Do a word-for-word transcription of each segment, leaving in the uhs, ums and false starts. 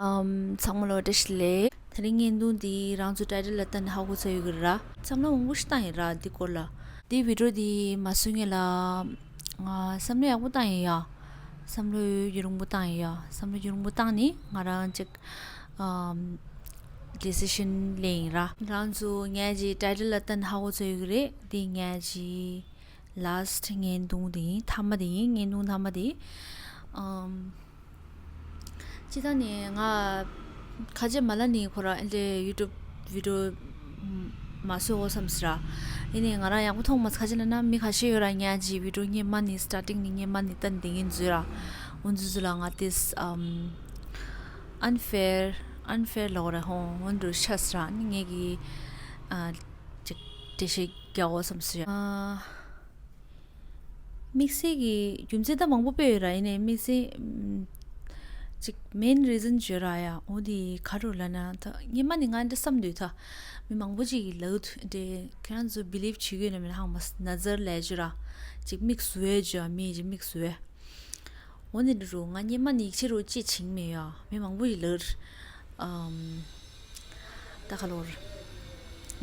ཨམ། ཚང་མ་ལ་བཀྲ་ཤིས་བདེ་ལེགས། དེ་རིང་བརྙན་ཐུང་འདི་རང་ཚོ་ཊའི་ཊལ་ལ་བལྟས་ནས་ཧ་གོ་ཚར་ཡོད་ཀྱི་རེད་ར། བསམ་བློ་མང་པོ་ཞིག་བཏང་ཡིན་ར་འདི་སྐོར་ལ། འདི་བི་ཌི་ཡོ་འདི་མ་བཟོ་སྔོན་ལ་ང་བསམ་བློ་ཡག་པོ་བཏང་ཡིན་ཡ། བསམ་བློ་ཡུན་རིང་པོ་བཏང་ཡིན་ཡ། བསམ་བློ་ཡུན་རིང་པོ་བཏང་ནས་ང་རང་ཅིག་ཨམ། ཌི་སི་ཤན་ལེན་ཡིན་ར། རང་ཚོ་ངས་ཅིག་ཊའི་ཊལ་ལ་བལྟས་ནས་ཧ་གོ་ཚར་ཡོད་ཀྱི་རེད། འདི་ངས་ཅིག་ལཱ་སི་ཊི་བརྙན་ཐུང་དེ་ཡིན། མཐའ་མ་དེ་ཡིན། བརྙན་ཐུང་མཐའ་མ་དེ། ཨམ། སྤྱིར་བཏང་ནས་ང་ཁ་ཆེ་མ་ལ་ནི་ཁོ་ར་ཨེ་འདྲའི་ཡུ་ཊུབ་བི་ཌི་ཡོ་མ་བཟོ་འོ་བསམ་སི་ར། ཡིན་ནའི་ང་རང་ཡག་པོ་མཐོང་མ་སི། ཁ་ཆེ་ལ་ན་མི་ཁ་ཤས་ཡོད་ར། ངས་ཅིག་བི་ཌི་ཡོ་སྔོན་མ་ནི་སི་ཊར་ཊིང་ནི་སྔོན་མ་ནི་བལྟས་ནས་བསྡད་མཁན་ཚོ་ར། འོ་ཚོ་ཚོ་ལ་ང་ཏིས་ཨམ། ཨན་ཕེར་ཨན་ཕེར་ལོག་ར་ཧོ་འོ་འདྲ་ཤ་སི་ར། ནི་ངས་ཀྱི་ཨ། ཅིག་འགྲེལ་བཤད་རྒྱག་འོ་བསམ་སི་ར། ཨ། དམིགས་བསལ་གྱི་རྒྱུ་མཚན་ད་མང་པོ་དཔེ་ཡོད་ར། ཡིན་ནའི་དམིགས་བསལ་ཨམ། ཅིག་མེན་རི་ཛན་བརྗོད་ར་ཡ། འོ་དེ་ག་རུ་ལ་ན་ད་སྔོན་མ་ནི་ང་འདྲ་བསམ་འདུག་ད་མི་མང་པོ་ཅིག་གིས་ལབ་འདུག་འདྲ། ཁྱེད་རང་ཚོ་བི་ལིབ་བྱེད་ཀྱི་ཡོད་ན་མེད་ན་ཧང་མ་སི་ན་ཛར་ལས་བརྗོད་ར། ཅིག་མིག་ཟུར་བའི་བརྗོད་མི་ཅིག་མིག་ཟུར་བའི། འོ་དེ་འདྲ་རུ་ང་སྔོན་མ་ནི་ཡིད་ཆེས་རུ་ཅེས་བྱིང་མེད་ཡ། མི་མང་པོ་ཅིག་ལབ་འདུག་ཨམ། ད་ག་ལོར།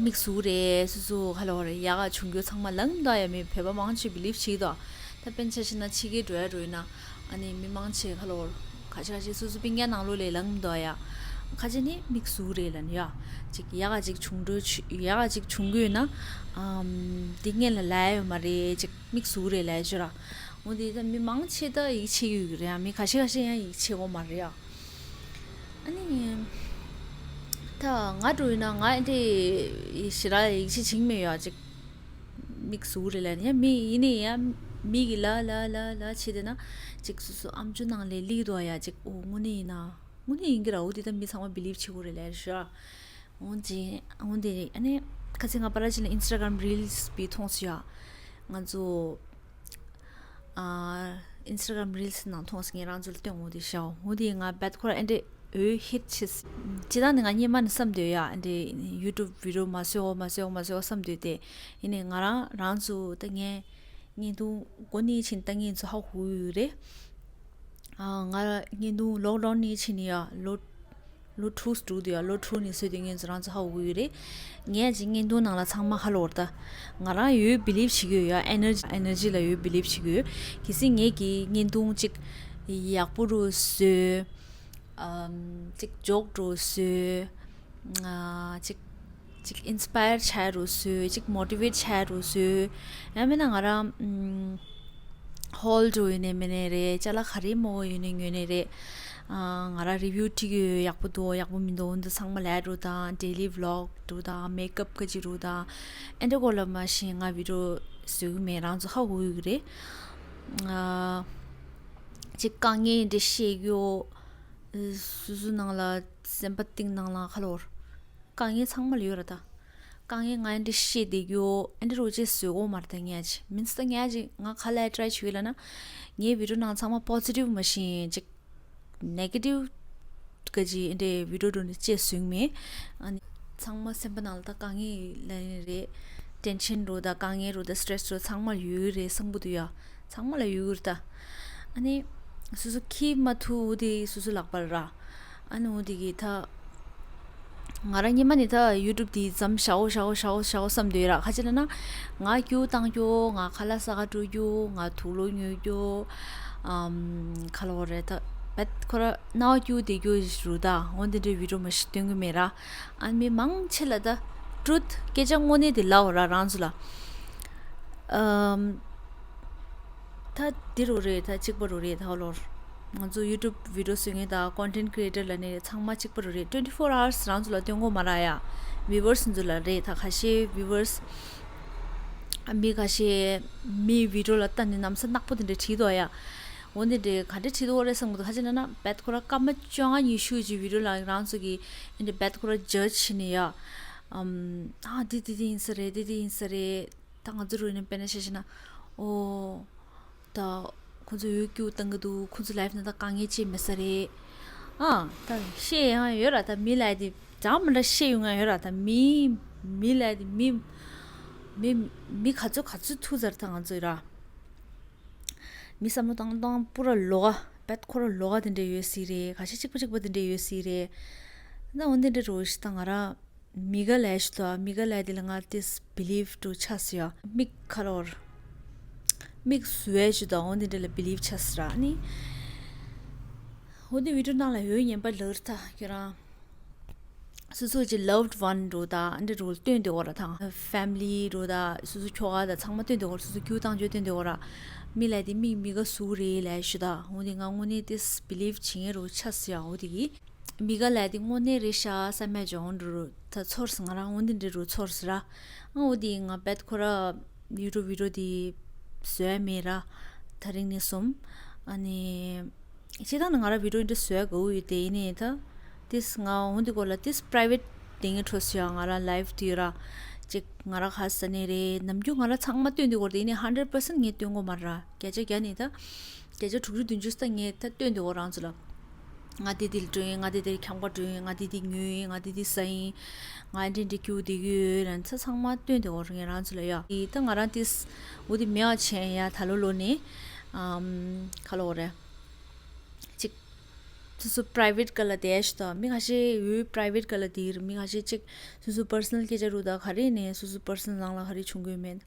མིག་ཟུར་རེད། སོ་སོ་ག་ལོར་ཡག་ག་བྱུང་རྒྱུ་ཚང་མ་ལངས་འདུག་ཡ། མི་བོད་པ་མང་ཆེ་བི་ལིབ་བྱེད་འདུག་ད་དཔེར་ན་ཆ་བཞག་ན་ཕྱི་རྒྱལ་འགྲོ་ཡ་འགྲོ་ཡིན་ན་ཨ་ནི་མི་མང་ཆེ་ག་ལོར་ཁ་ཤས་ཁ་ཤས་སོ་སོ་སྤུན་ཀྱག་ནང་ལོགས་ལ་ལངས་འདུག་ཡ། ཁ་ཤས་ནི་མིག་ཟུར་རེད་ལབ་ནི་ཡ། ཅིག་ཡག་ག་ཅིག་བྱུང་འགྲོ་ཆུ་ཡག་ག་ཅིག་བྱུང་གི་ཡོད་ན་ཨམ། འདི་སྔོན་ལ་ལབ་ཡ་ཡོད་མ་རེད། ཅིག་མིག་ཟུར་རེད་ལབ་ཡ་ཅིག་ར། འོ་དེ་ད་མི་མང་ཆེ་ད་ཡིད་ཆེས་ཡོད་ཀྱི་རེད་ཡ། མི་ཁ་ཤས་ཁ་ཤས་ཡང་ཡིད་ཆེས་འོ་མ་རེད་ཡ། ཨ་ནི། ད་ང་འགྲོ་ཡིན་ན་ང་ཨེ་འདྲའི་ཞེ་དྲག་ཡིད་ཆེས་བྱིང་མེད་ཡ། ཅིག་མིག་ཟུར་རེད་ལབ་ནས་ཡ། མི་ཡིན་ནའི་ཡ་མི་གི་ལ་ལ་ལ་ལ་བྱེད་དེ་ན་ཅིག་སོ་སོ་ཨམ་ཅོག་ནང་ལ་སླེབས་འདུག་ཡ། ཅིག་འོ་དངོས་གནས་ཡིན་ན་དངོས་གནས་ཡིན་གྱི་ར། འོ་དེ་ད་མི་ཚང་མ་བི་ལིབ་བྱེད་དགོས་རེད་ལབ་ཤག་འོ་དེ་འོ་དེ་ཨ་ནི་ཁ་སང་ང་པ་ར་ཅིག་ལ་ཨིན་སི་ཊ་གྷ་རམ་རིལ་སི་བི་མཐོང་སོང་ཡ། ང་ཚོ། ཨིན་སི་ཊ་གྷ་རམ་རིལ་སི་ནང་མཐོང་སོང་། ངས་རང་ཚོ་ལ་སྟོན་འོ་དེ་ཤག་འོ་དེ་ང་བད་ཁོ་ར་ཨེ་འདྲའི་འོས་ཧིཊ་བྱས། སྤྱིར་བཏང་ནི་ང་སྔོན་མ་ནས་བསམ་འདུག་ཡ། ཨེ་འདྲའི་ཡུ་ཊུབ་བི་ཌི་ཡོ་མ་བཟོ་མ་བཟོ་མ་བཟོ་བསམ་འདུག་སྟེ། ཡིན་ནའི་ང་རང་རང་ཚོ་ད་ངས་བརྙན་ཐུང་འགོ་ནས་ཕྱིན་ད་ངས་ཚོ་ཧ་གོ་ཡོད་རེད། ཨ། ང་བརྙན་ཐུང་ལོག་ཌའུན་ནས་ཕྱིན་ཡ་ལོ། ལོ་དྲུག་དྲུག་དུ་ཡ། ལོ་དྲུག་ནས་བཟོས་དུས་ངས་ཚོ་རང་ཚོ་ཧ་གོ་གི་ཡོད་རེད། ངས་ཅིག་བརྙན་ཐུང་ནང་ལ་ཚང་མ་ཧ་ལོར་ད། ང་རང་ཡོད་བི་ལིབ་བྱེད་ཀྱི་ཡོད་ཡ། ཨེ་ནར་ཇི་ཨེ་ནར་ཇི་ལ་ཡོད་བི་ལིབ་བྱེད་ཀྱི་ཡོད། གལ་སྲིད་ངས་ཀྱི་བརྙན་ཐུང་ཅིག་ཡག་པོ་རུ་བཟོས། ཨམ། ཅིག་ཇོག་རུ་བཟོས། ཨ། ཅིག་ཅིག་ཨིན་སི་པ་ཡར་ཆགས་རུ་བཟོས། ཅིག་མོ་ཊི་ཝེཊ་ཆགས་རུ་བཟོས། ཡང་མིན་ན་ང་རང་ཨམ། ཧོལ་འགྲོ་ཡོད་ནའི་མེད་ནའི་རེད། ཅ་ལག་ག་རེ་མོ་ཡོད་ནའི་ཉོས་ནའི་རེད། ཨ། ང་རང་རི་བིའུ་ཁྲིད་ཀྱི་ཡོད། ཡག་པོ་འདུག་ཡག་པོ་མི་འདུག་འོ་འདི་ཚང་མ་ལབ་འགྲོ་དང་། ཌེ་ལི་བི་ལོག་འགྲོ་དང་། མེག་ཨབ་ག་ཅི་འགྲོ་དང་། ཨེ་འདྲ་སྐོར་ལ་མ་གཞི་ང་བི་ཌི་ཡོ་བཟོ་གི་མེད། རང་ཚོ་ཧ་གོ་གི་རེད། ཨ། ཅིག་དཀའ་ངལ་འདི་བཤད་རྒྱུ། སོ་སོ་ནང་ལ་སེམས་པ་གཏིང་ནང་ལ་ཁ་ལོར། དཀའ་ངལ་ཚང་མ་ལ་ཡོད་ར་ད། དཀའ་ངལ་ང་འདི་བཤད་བསྡད་རྒྱུ་ཨེ་འདྲ་རུ་ཅེས་བཟོས་གོ་མ་རེད་ད། ངས་ཅི་མིན་སི་ད་ངས་ཅི་ང་ག་ལས་ཊ་རའི་བྱེད་ཡོད་ལབ་ན། ངའི་བི་ཌི་ཡོ་ནང་ཚང་མ་པོ་ཛི་ཊིབ་མ་གཞི་ཅིག་ནེ་གེ་ཊིབ་ག་ཅི་ཨེ་འདྲའི་བི་ཌི་ཡོ་འགྲོ་ནས་ཅེས་བཟོས་མེད། ཨ་ནི་ཚང་མ་སེམས་པ་ནང་ལ་ད་དཀའ་ངལ་ལ་རེད། ཊེན་ཤན་རུ་ད་དཀའ་ངལ་རུ་ད་སི་ཊེ་རེ་སི་རུ་ཚང་མ་ཡོད་རེད་བསམ་གི་འདུག་ཡ། ཚང་མ་ལ་ཡོད་རེད་ད། ཨ་ནི་སོ་སོ་ཁྱི་མ་ཐུ་འོ་དེ་སོ་སོ་ལག་པར་ར། ཨ་ནི་འོ་དེ་གི་ད། ང་རང་སྔོན་མ་ནས་ད་ཡུ་ཊུབ་དེ་མཚམས་བཞག་འོ་བཞག་འོ་བཞག་འོ་བཞག་འོ་བསམ་འདོད་ར། ག་ཅི་ལབ་ན། ང་རྒྱུ་བཏང་རྒྱུ། ང་ཁ་ལག་ཟ་ག་འགྲོ་རྒྱུ། ང་དུག་ལོག་ཉོ་རྒྱུ། ཨམ། ཁ་ལོ་རེད་ད། བད་ཁོ་ར་ནའོ་རྒྱུ་དེ་རྒྱུ་རུ་ད། འོ་དེ་འདྲའི་བི་ཌི་ཡོ་མ་ཞིག་སྟོན་གི་མེད་ར། ཨ་མི་མང་ཆེ་ལ་ད་ཊྲུཐ་སྐད་ཆ་དངོས་གནས་དེ་ལབ་འོ་ར་རང་ཚོ་ལ། ཨམ། ད་འདི་རུ་རེད། ད་གཅིག་པ་རུ་རེད། ད་ལོར་ང་ཚོ་ཡུ་ཊུབ་བི་ཌི་ཡོ་བཟོ་མཁན་དང་ཀོན་ཊེན་ཊི་ཀི་རི་ཨེ་ཊར་ལབ་ནས་ཚང་མ་གཅིག་པ་རུ་རེད། ཊུ་ཝེན་ཊི་ཕོར་ཨ་ཝར་སི་རང་ཚོ་ལ་སྟོན་གོ་མ་ར་ཡ། བིའུ་ཝར་སི་ཚོ་ལ་རེད། ད་ཁ་ཤས་བིའུ་ཝར་སི་མི་ཁ་ཤས་མི་བི་ཌི་ཡོ་ལ་ལྟ་ནས་ནམ་ས་ནག་པོ་དེ་འདྲ་བྲིས་འདུག་ཡ། འོ་དེ་འདྲ་ག་འདྲ་བྲིས་འདུག་རེད་བསམ་གི་འདུག་ཁ་ཅིག་ན་ན་བད་ཁོ་ར་སྐར་མ་བཅོ་ལྔ་ཉི་ཤུ་ཅིག་བི་ཌི་ཡོ་ལ་རང་ཚོ་གི་ཨེ་འདྲ་བད་ཁོ་ར་ཇ་ཇི་བྱས་ནས་ཡ། ཨམ། ཨ་འདི་འདི་འདི་ཡིན་ས་རེད། འདི་འདི་ཡིན་ས་རེད། ད་ང་ཚོ་རུ་ནས་དཔེར་ན་བཤད་ཤེ་ན། ཨོ། ད་ཁོ་ཚོ་ཡོད་རྒྱུ་བཏང་གི་འདུག་ཁོ་ཚོ་ལའིབ་ནང་ད་དཀའ་ངལ་ཅིག་མེད་ས་རེད། ཨ། ད་བཤད་ཡང་ཡོད་ར། ད་མི་ལའི་དེ་ཅང་མི་འདྲ་བཤད་ཡོང་ཡང་ཡོད་ར། ད་མི་མི་ལའི་དེ་མི་མི་མི་ག་ཚོད་ག་ཚོད་ཐུག་ཚར་ད་ང་ཚོ་ཡོད་ར། མི་བསམ་བློ་བཏང་བཏང་པུ་ར་ལོག་ག་བད་ཁོ་ར་ལོགས་ཀ་དེ་འདྲ་ཡོད་སྲིད་རེད། ཁ་ཤས་གཅིག་པ་གཅིག་པ་དེ་འདྲ་ཡོད་སྲིད་རེད། ད་འོ་དེ་འདྲ་རུ་ཞིག་ད་ང་ར་མི་ག་ལས་ཞིག་ད་མི་ག་ལས་དེ་ལ་ང་disbelief དུ་ཆགས་སོང་ཡ། མིག་ཁ་ལོར་མིག་བཟོས་ཞིག་ད་འོ་དེ་འདྲ་ལ་believe ཆགས་སོང་ར་ནི། འོ་དེ་video ནང་ལ་ཡོད་ཉན་པ་ལར་ད་ཁྱོད་རང་། སོ་སོ་གྱི་loved one རུ་ད་འདི་རུ་སྟོན་དེ་འོ་ར་དང་family རུ་ད་སོ་སོ་ཁྱོ་ག་ད་ཚང་མ་སྟོན་དེ་འོ་ར། སོ་སོ་ཁྱུ་བཏང་བྱོས་སྟོན་དེ་འོ་ར། མི་ལ་དེ་མིག་མི་ག་སུ་རེད་ལས་ཞུ་ད་འོ་དེ་ང་དངོས་གནས་disbelief བྱེད་ངེས་རུ་ཆགས་སོང་ཡ། འོ་དེ་གི་མི་ག་ལ་དེ་དངོས་གནས་རེད་ཤག་བསམ་མེད་ཅོང་རུ་ད་ཚོར་སོང་། ང་རང་འོ་དེ་འདྲ་རུ་ཚོར་སོང་ར། ཨ་འོ་དེ་ང་བད་ཁོ་ར་YouTube video དེ་བཟོས་མེད་ར། ད་རིང་ནས་བཟུང་ཨ་ནི། སྤྱིར་བཏང་ནི་ང་རང་video འདི་བཟོས་དགོས་ཡོད་དེ་ཡིན་ནའི་ད། ཏིས་ང་འོང་འདི་སྐོར་ལ་ཏིས་private དེ་ངས་འཕྲོ་སོང་ཡ། ང་རང་live དུས་ར། ཅིག་ང་རང་ག་ས་ནས་རེད། ནམ་རྒྱུན་ང་རང་ཚང་མ་སྟོན་འདི་སྐོར་དེ་ཡིན་ནའི་hundred percent ངས་སྟོན་གོ་མ་ར། བརྒྱ་ཆ་བརྒྱ་ནི་ད། བརྒྱ་ཆ་དྲུག་ཅུ་བདུན་ཅུ་ས་ངས་ད་སྟོན་འདི་སྐོར་རང་ཚོ་ལ། ང་དེ་དེ་ལ་འགྲོ་ཡིན། ང་དེ་དེར་ཁྱམས་ཁ་འགྲོ་ཡིན། ང་དེ་དེ་ཉོས་ཡིན། ང་དེ་དེ་ཟ་ཡིན། ང་འདྲེ་འདྲེ་སྐྱུ་དེ་ཡོད་ར་ཚ་ཚང་མ་སྟོན་འདི་སྐོར་ངས་རང་ཚོ་ལ་ཡ། ཨི་ད་ང་རང་ཏིས་འོ་དེ་མེད་བ་ཆེན་ཡ་ད་ལོ་ལོ་ནི། ཨམ་ཁ་ལོ་རེད། ཅིག་སོ་སོ་private ག་ལ་དེ་ཞུ་དང་མི་ཁ་ཤས་ཡོད་private ག་ལ་དེ་རེད། མི་ཁ་ཤས་ཅིག་སོ་སོ་personal སྐད་ཆ་རུ་ད་ག་རེ་ནས་སོ་སོ་personal ནང་ལ་ག་རེ་བྱུང་གི་མེད།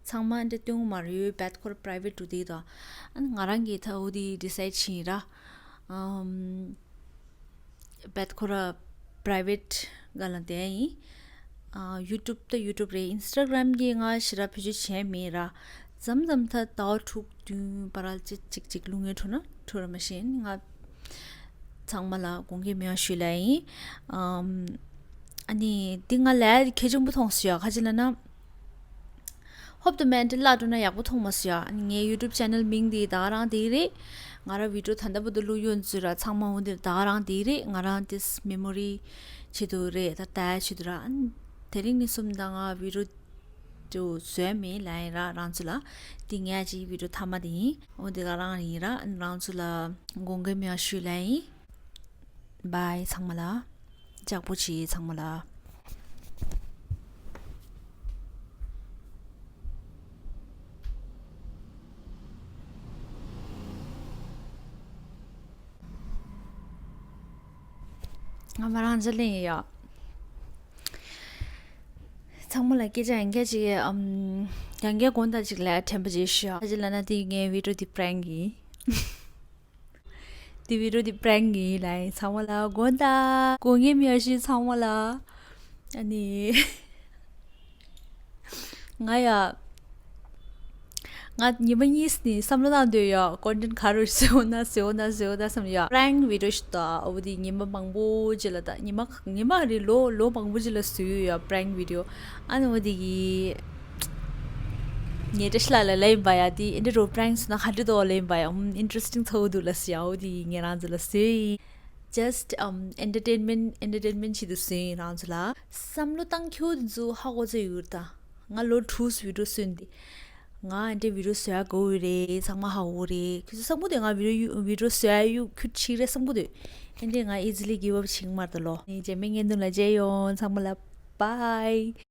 ཚང་མ་འདྲ་སྟོན་མ་རེད། ཡོད་བད་ཁོ་ར་private རུ་དེ་དང་ཨ་ནི་ང་རང་གིས་ད་འོ་དེ་decide བྱས་ཡིན་ར། ཨམ་བད་ཁོ་ར་private ག་ལ་དེ་ཡིན། ཨ་YouTube ད་YouTube རེད། Instagram གི་ང་ཞེ་དྲག་བེད་སྤྱོད་བྱས་མེད་ར། མཚམས་མཚམས་ད་ཟླ་བ་དྲུག་བདུན་བར་ལ་ཅིག་ཅིག་ཅིག་ལུང་ངེ་འཕྲོ་ན་འཕྲོ་ར་མ་ཤེས། ང་ཚང་མ་ལ་དགོངས་འགལ་མེད་པ་ཞུ་ལ་ཡིན། ཨམ་ཨ་ནི་འདི་ང་ལས་གལ་ཆེན་པོ་མཐོང་སོང་ཡ། ག་ཅི་ལ་ན། ཧོབ་ཏེ་མེད་འདི་བརླག་འགྲོ་ན་ཡག་པོ་མཐོང་མ་སོང་ཡ། ཨ་ནི་ངའི་YouTube channel མིང་འདི་ད་ག་རང་འདི་རེད། ང་རང་video ད་ལྟ་བར་དུ་བླུགས་ཡོད་ཚུལ་ར་ཚང་མ་འོ་འདིར་ད་ག་རང་འདི་རེད། ང་རང་ཏིས་memory ཆེད་དུ་རེད། ད་ལྟ་ཆེད་དུ་ར། ཨ་ནི་དེ་རིང་ནས་བཟུང་ད་ང་video དུ་བཟོས་མེད་ལ་ཡིན་ར། རང་ཚོ་ལ་འདི་ངས་ཅིག་video མཐའ་མ་དེ་ཡིན། འོ་འདི་ག་རང་ཡིན་ར། ཨ་ནི་རང་ཚོ་ལ་དགོངས་འགལ་མེད་པ་ཞུ་ལ་ཡིན། Bye ཚང་མ་ལ། ལྕགས་པོ་བྱེད་ཚང་མ་ལ། ང་མ་རང་ཅི་ལེན་ཡོད། ཚང་མ་ལ་སྐད་ཆ་ཡང་སྐད་ཅིག་ཨམ་ཡང་སྐད་དགོངས་དག་ཅིག་ལ་དྲན་པ་ཅིག་ཞུ། ཨ་ཅི་ལ་ན་དེ་ངའི་video དེ་prank ཡིན། དེ་video དེ་prank ཡིན་ལ་ཡིན། ཚང་མ་ལ་དགོངས་དག་དགོངས་ངེས་མེད་ཞུ་ཚང་མ་ལ། ཨ་ནི། ང་ཡ། ང་ཉི་མ་གཉིས་ནི་བསམ་བློ་བཏང་འདོད་ཡོད། content ག་རུ་བཟོ་ན་བཟོ་ན་བཟོ་ན་བསམ་ཡོད། prank video ཞིག་ད་འོ་དེ་ཉི་མ་མང་པོ་ཅིག་ལ་ད་ཉི་མ་ཉི་མ་རེ་ལོ་ལོ་མང་པོ་ཅིག་ལ་བཟོས་ཡོད་prank video། ཨ་ནི་འོ་དེ་གི་ངས་བཀྲ་ཤིས་ལགས་ལ་ལབ་ཡིན་པ་ཡ། དེ་ཨེ་འདྲ་རུ་prank བཟོས་ན་ག་འདྲ་འདུག་ལབ་ཡིན་པ་ཡ། ཨུམ་interesting ཚ་བོ་འདུག་ལབ་ཟེར་ཡ། འོ་དེ་ངས་རང་ཚོ་ལ་བཟོས་ཡིན། Just um entertainment entertainment ཆེད་དུ་བཟོས་ཡིན་རང་ཚོ་ལ། བསམ་བློ་བཏང་ཁྱོད་འདི་ཚོ་ཧ་གོ་ཚོད་ཡོད་ད། ང་ལོ་དྲུག་video བཟོས་འདི། ང་འདྲའི་video བཟོ་ཡ་དགའ་བོ་རེད། ཚང་མ་ཧ་གོ་རེད། ཁྱོད་ཚོ་བསམ་གོ་དེ་ང་video video བཟོ་ཡ་ཡུ་ཁྱོད་ཆིག་རེད་བསམ་གོ་དེ། ཨེ་འདྲའི་ང་easily give up བྱེད་ཀྱི་མ་རེད་ད་ལོ། ནི་རྗེས་མའི་བརྙན་ཐུང་ལ་མཇལ་ཡོང་། ཚང་མ་ལ་bye།